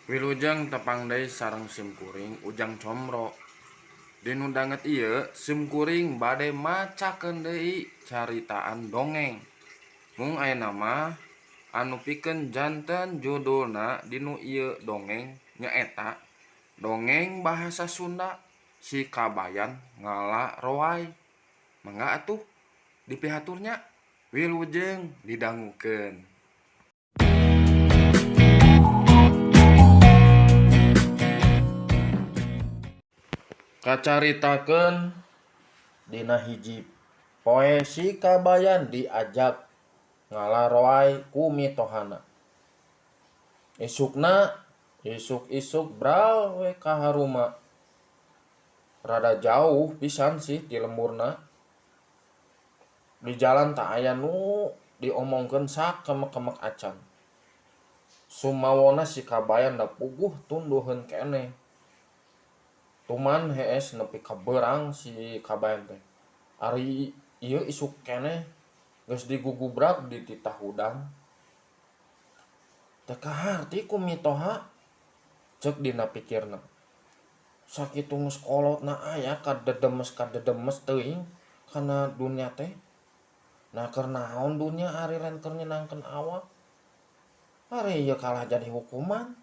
Wilujeng tepang deui sareng simkuring Ujang Comro. Dinu danget ieu simkuring bade macakeun deui caritaan dongeng. Mung ayeuna mah anu pikeun janten judulna dinu ieu dongeng nyaeta Dongeng Bahasa Sunda Si Kabayan Ngala Roai. Mangga atuh dipihatur nya. Wilujeng didangukeun. Kacaritakeun dina hiji poe si Kabayan diajak ngalaroai ku mitohana. Isukna isuk-isuk bral we ka haruma. Rada jauh pisan sih ti lemburna. Di jalan tak aya nu diomongkeun sakemek-kemek acan. Sumawona si Kabayan da puguh tunduheun keneh. Tuman hees nepi ka beurang si Kabayan teh. Ari ieu isuk keneh geus digugubrak dititah hudang. Teu kaharti ku mitoha, ceuk dina pikirna. Sakitu geus kolotna aya kadedemes-kadedemes teuing kana dunya teh. Nah keur naon dunya ari lain keur nyenangkeun awak. Ari ieu kalah jadi hukuman.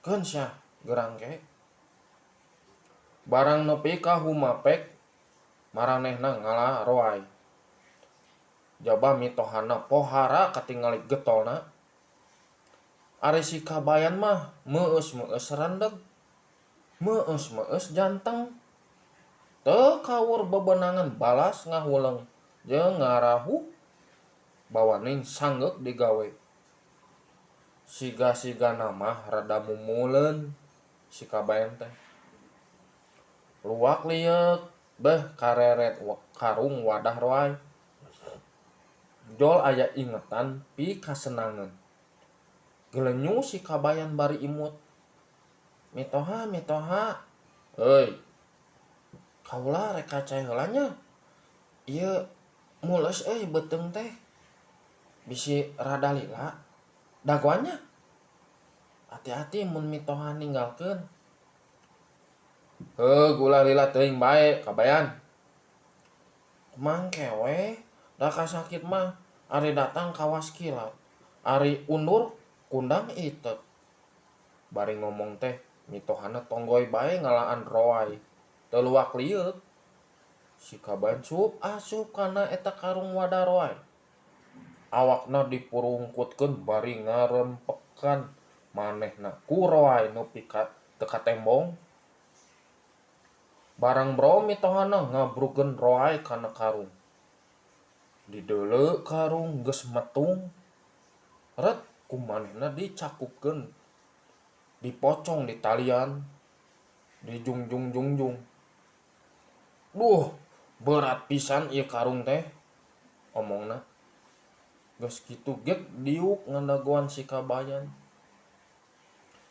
Keun sia gerang ke. Barang nepi ka humapek maranehna ngalaroai. Jaba mitohana pohara katingali getolna. Ari si Kabayan mah meueus-meueus rendeg. Meueus-meueus janteng. Teu kawur bebenangan balas ngahuleng jeung ngarahuh bawaning sanggeuk digawe. Siga-sigana mah rada mumuleun si Kabayan teh. Luak lieuk beh kareret karung wadah roai. Jol aya ingetan pikasenangeun. Gelenyu si Kabayan bari imut. Mitoha, mitoha. Euy. Kaula rek ka cai heula nya. Ieu mules euy beuteung teh. Bisi rada lila. Dagoan nya. Ati-ati mun mitoha ninggalkeun. Heug ulah lila teuing bae Kabayan. Kumaha engke we da kasakit mah ari datang kawas kilat. Ari undur kundang itet. Bari ngomong teh mitohana tonggoi bae ngalaan roai. Teu luak lieuk. Si Kabayan sup asup kana eta karung wadah roai. Awakna dipurungkutkeun bari ngarempekan manehna ku roai nepi ka teu katembong. Barang bro mitohana ngabrugeun roai kana karung. Dideuleu karung geus metung. Ret ku manehna dicakupkeun. Dipocong di talian. Dijungjung-jungjung. Duh, berat pisan ieu karung teh, omongna. Geus kitu gek diuk ngadagoan si Kabayan.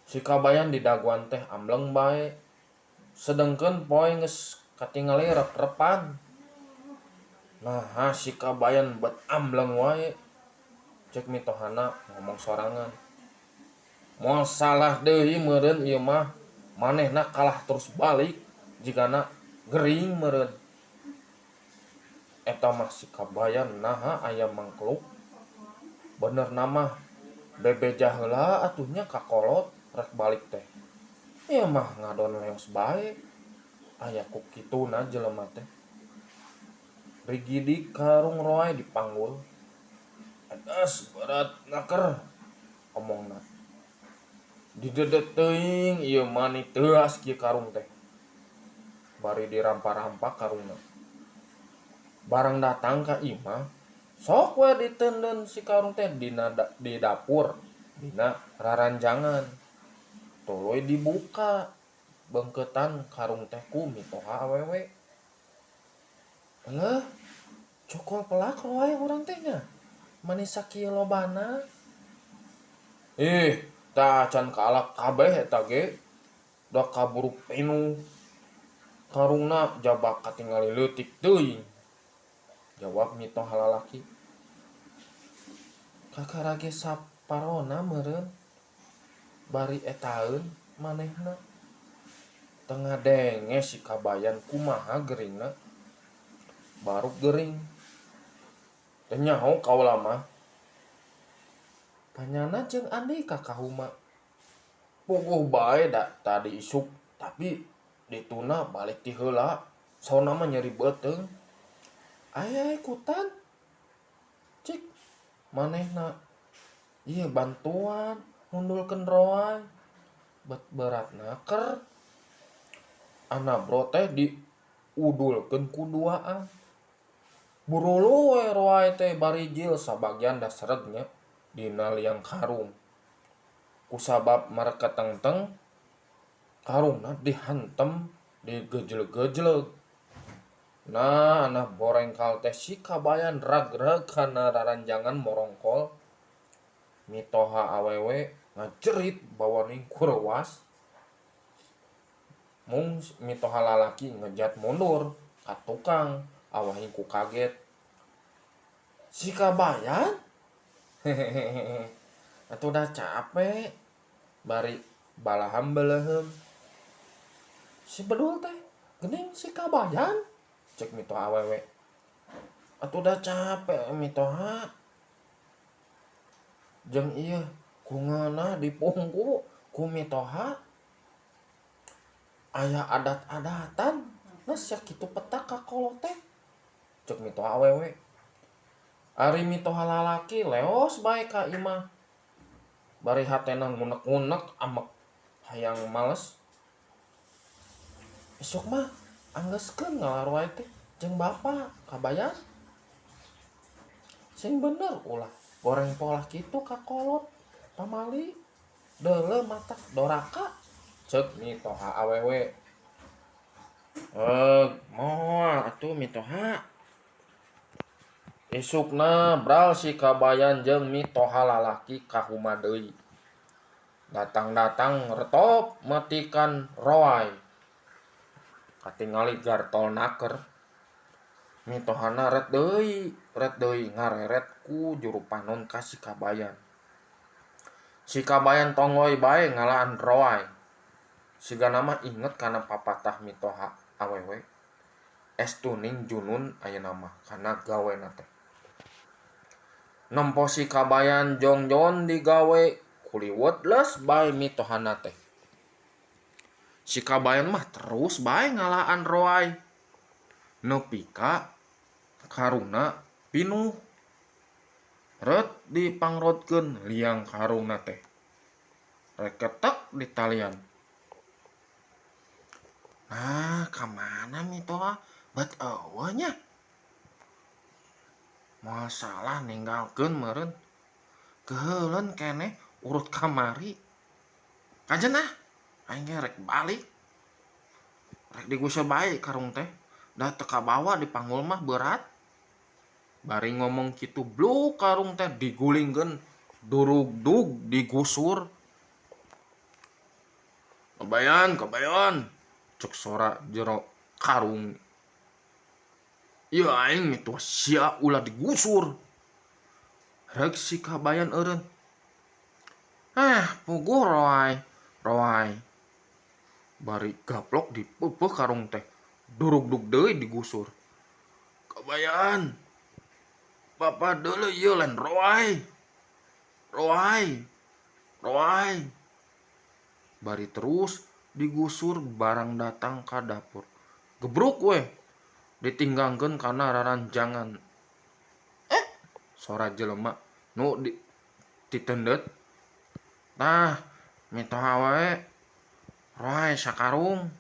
Si Kabayan didagoan teh ambleng bae. Sedengkeun poe geus katingali rep-repan. Naha si Kabayan bet ambleng wae, cek mitohana ngomong sorangan. Moal salah deui meureun ieu mah, manehna kalah terus balik jigana gering meureun. Eta mah si Kabayan naha aya mangkluk. Benerna mah bebeja heula atuh nya ka kolot rek balik teh. Ieu mah ngadon leos bae. Aya ku kituna jelema teh. Rigidik karung roai dipanggul. Adas berat naker, omongna. Didedet teuing ieu mani teuas kieu karung teh. Bari dirampa-rampa karungna. Barang datang ka imah, sok we diteundeun si karung teh dina di dapur, dina raranjangan. Tuluy dibuka beungkeutan karung teh ku mitoha awewe. Eleuh, cokol pelak wae urang teh nya. Mani sakieu lobana. Ih, tah acan kaalak kabeh eta ge. Da kaburu pinuh. Karungna jabak katingali leutik teuing. Jawab mitoha lalaki. Kakara ge saparona meureun. Bari etaeun manehna. Teu ngadenge si Kabayan kumaha geringna. Baruk gering. Teu nyaho kaula mah. Panyana jeung Andika ka huma. Puguh bae da tadi isuk tapi dituna balik ti heula sauna mah nyeri beuteung. Aya ikutan cik manehna ieu bantuan ngundulkeun roay bet beratna ker anabro teh diudulkeun ku duaan. Buruluh we roay teh barijil sabagian da sreg nya dina liang karung. Kusabab mareketengteng karungna dihantem digejleg-gejleg. Nah anah borengkal teh si Kabayan rag-rag kana raranjangan morongkol. Mitoha awewe ngajerit bawaning kurewas. Mung mitoha lalaki ngejat mundur ka tukang awahing ku kaget. Si Kabayan? Hehehe atuh da capek bari balaham beleheum. Si bedul teh geuning si Kabayan cek mitoha awewe. Atuh da capek mitoha. Jeung ieu ku ngeunah dipungku ku mitoha. Aya adat-adatan nah sia kitu petak ka kolot teh cek mitoha awewe. Ari mitoha lalaki leos bae ka imah. Bari hatena ngunek-ngunek amek hayang males. Isuk mah anggeuskeun ngalaruai teh jeung bapa Kabayan. Sing bener ulah goreng polah kitu ka kolot pamali deuleu matak doraka cek mitoha awewe. Eug moal atuh mitoha. Isukna bral si Kabayan jeung mitoha lalaki ka huma deui. Datang-datang retop metikan roay. Katingali gartol naker. Mitohana ret deui ngareret ku juru panon ka si Kabayan. Si Kabayan tonggoy bae ngalaan roay. Sigana mah inget kana papatah mitoha awewe. Estuning junun ayeuna mah kana gawena teh. Nempo si Kabayan jongjon digawe kuliwet leus bae mitohana teh. Si Kabayan mah terus bae ngalaan roay. Nepi ka karungna pinuh. Ret dipangrodkeun liang karungna teh. Reketek di talian. Nah, ka mana mitoha bet eueuh nya. Moal salah ninggalkeun meureun. Keuheuleun keneh urut kamari. Kajen ah, aing ge rek balik. Rek digusur bae karung teh. Da teu kabawa dipanggul mah berat. Bari ngomong kitu bluk karung teh digulingkeun durugdug digusur. Kabayan, kabayan, cek sora jero karung. Ieu aing mitoha sia ulah digusur. Rek si Kabayan eureun. Ah, puguh roay, roay. Bari gaplok dipeupeuh karung teh. Durugdug deui digusur. Kabayan. Bapa deuleu ieu lain roay. Roay. Roay. Bari terus digusur barang datang ka dapur. Gebruk weh. Ditinggangkeun kana raranjangan. Eh, sora jelema nu di titendeut. Tah, mitoha wae roay sakarung.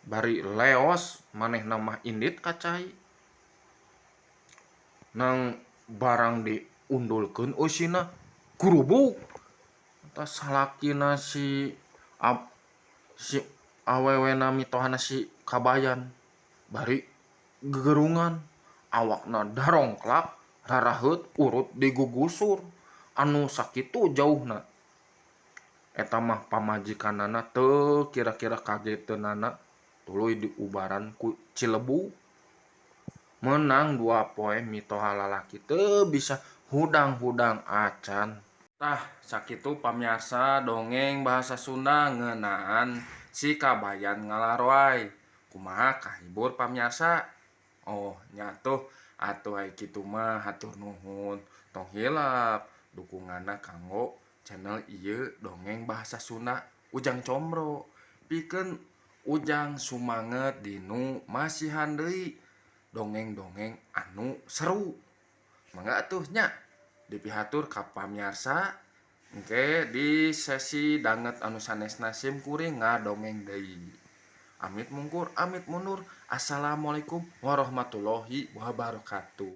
Bari leos manehna mah indit ka cai. Nang barang diundulkeun eusina gurubuk. Tah salakina si si awewena mitohana si Kabayan. Bari gegerungan awakna darongklak raraheut urut digugusur anu sakitu jauhna. Eta mah pamajikanana teu kira-kira kageteunana tuluy diubaran ku Cilebu. Menang dua poe mitoha lalaki teu bisa hudang-hudang acan. Tah, sakitu pamiarsa dongeng bahasa Sunda ngeunaan si Kabayan ngalaroay. Kumaha, kahibur pamiarsa? Oh nya tuh atuh, ai kitu mah hatur nuhun. Tong hilap dukunganna kanggo channel ieu, Dongeng Bahasa Sunda Ujang Combro, pikeun Ujang sumanget dinu masihan deui dongeng-dongeng anu seru. Mangga atuh nya, dipihatur ka pamiarsa. Engke di sesi danget anu sanesna sim kuring ngadongeng deui. Amit mungkur, amit mundur. Assalamualaikum warahmatullahi wabarakatuh.